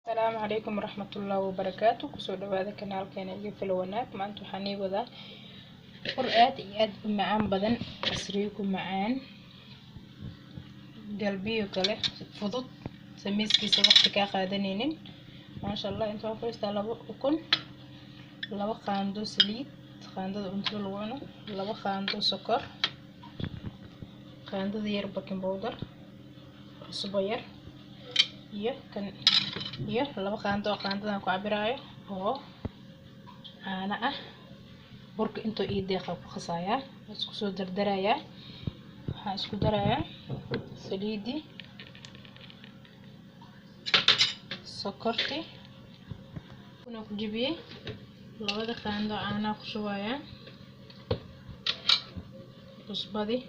Asalaamu calaykum waraxmatullaahi wabarakaatu. Kusoo dhawaada kanaalkeena iyo filo wanaag. Maanta waxaan ii wadaa bur aad iyo aad u macaan badan, casriyo ku macaan, galbiyo kale fudud, samayskiisa waqti kaa qaadanaynin. Maasha Allah, inta waxaan ku haystaa 2 ukun, 2 qaando saliid, qaandada cuntada lagu cuno, 2 qaando sokor, qaandada yar baking powder, cusbo yar iyo kan iyo 2 qaando oo qaandadan ku cabiraayo oo caano ah. Burka intuu ii deeqa ku qasayaa, isku soo dardarayaa. Waxaan isku darayaa saliidii, sokortii kuna ku jibiyey, 2 qaando caanaha ku shubayaa, cusbadii,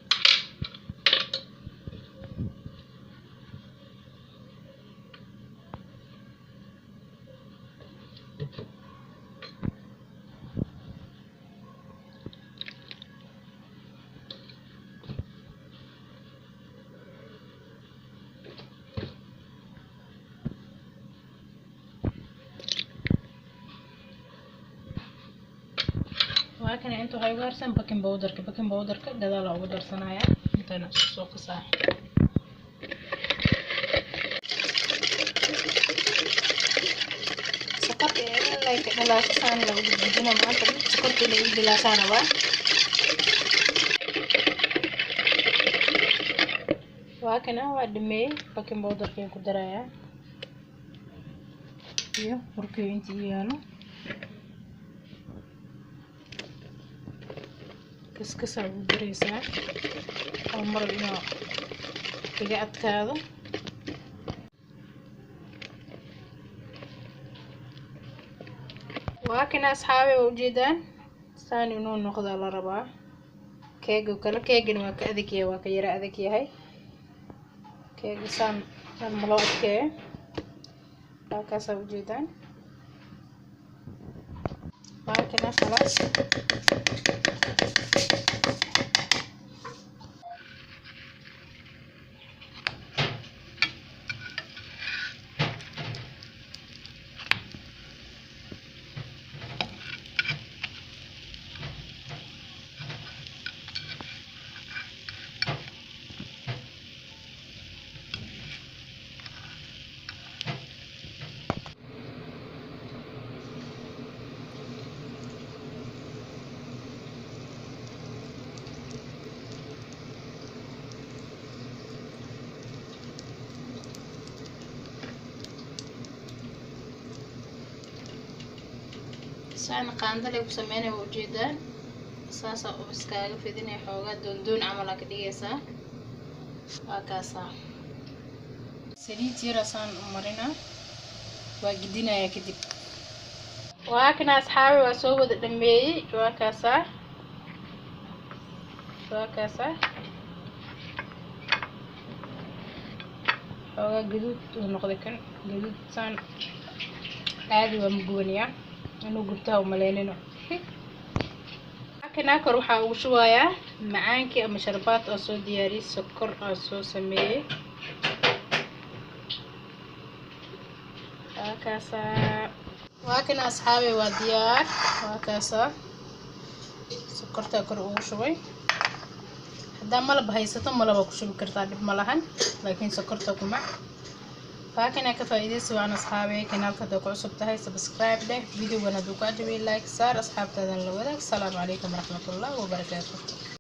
waa kana. Inta waxaa igu harsan baking powderka. Baking powderka gadaal ugu darsanaya, intana isku soo qasaa. Sokorta ilaa ka dhalaashaan lagu gudbina maanta, sokorta inay ii dhilaashaan rabaa. Waa kana, waa dhameeyey. Baking powderka ku darayaa iyo burkii inta ii yaalo. Kaskasaa ugu dareysaa oo marab inuu iga adkaado. Waa kana asxaabe, waa ujeedaan, saan inuu noqdaa la rabaa keega kale. Keegana waa ka adag yahay, waa ka yara adag yahay keega. Saan saan ma loo adkeeyo. Waa kaasaa, ujeedaan. Waa kana, khalaas. Saan qaandale ku sameynaya, waa ujeedaan. Saasaa u iskaaga fidinaya, xoogaa doondoon camal aa ka dhigaysaa. Waa kaasaa. Saliid yara saan u marinaa, waa gidinayaa kadib. Waa kana asxaabi, waa soo wada dhameeyey. Waa kaasaa, waa kaasaa. Xoogaa gaduud uu noqday kan, gaduud saan caadi waa magubanayaa inuu gubtaha umaleynino. Kanaa kor waxaa ugu shubayaa macaankii ama sharbaad oo soo diyaariyey, sokor oo soo sameeyey. Waa kaasaa, waa kana asxaabe, waa diyaar. Waa kaasaa, sokortaa kor ugu shubay. Haddaa malab haysato, malaba ku shubi kartaa, dhib ma lahan, laakiin sokorta kuma. Waa kana, ka faa'iidaysi waan asxaabe. Kanaalka haddaa ku cusub tahay, subscribe dheh. Videogan hadduu ku cajabiyay, like saar, asxaabtaadan la wadaag. Asalaamu calaykum waraxmatullahi wabarakaatu.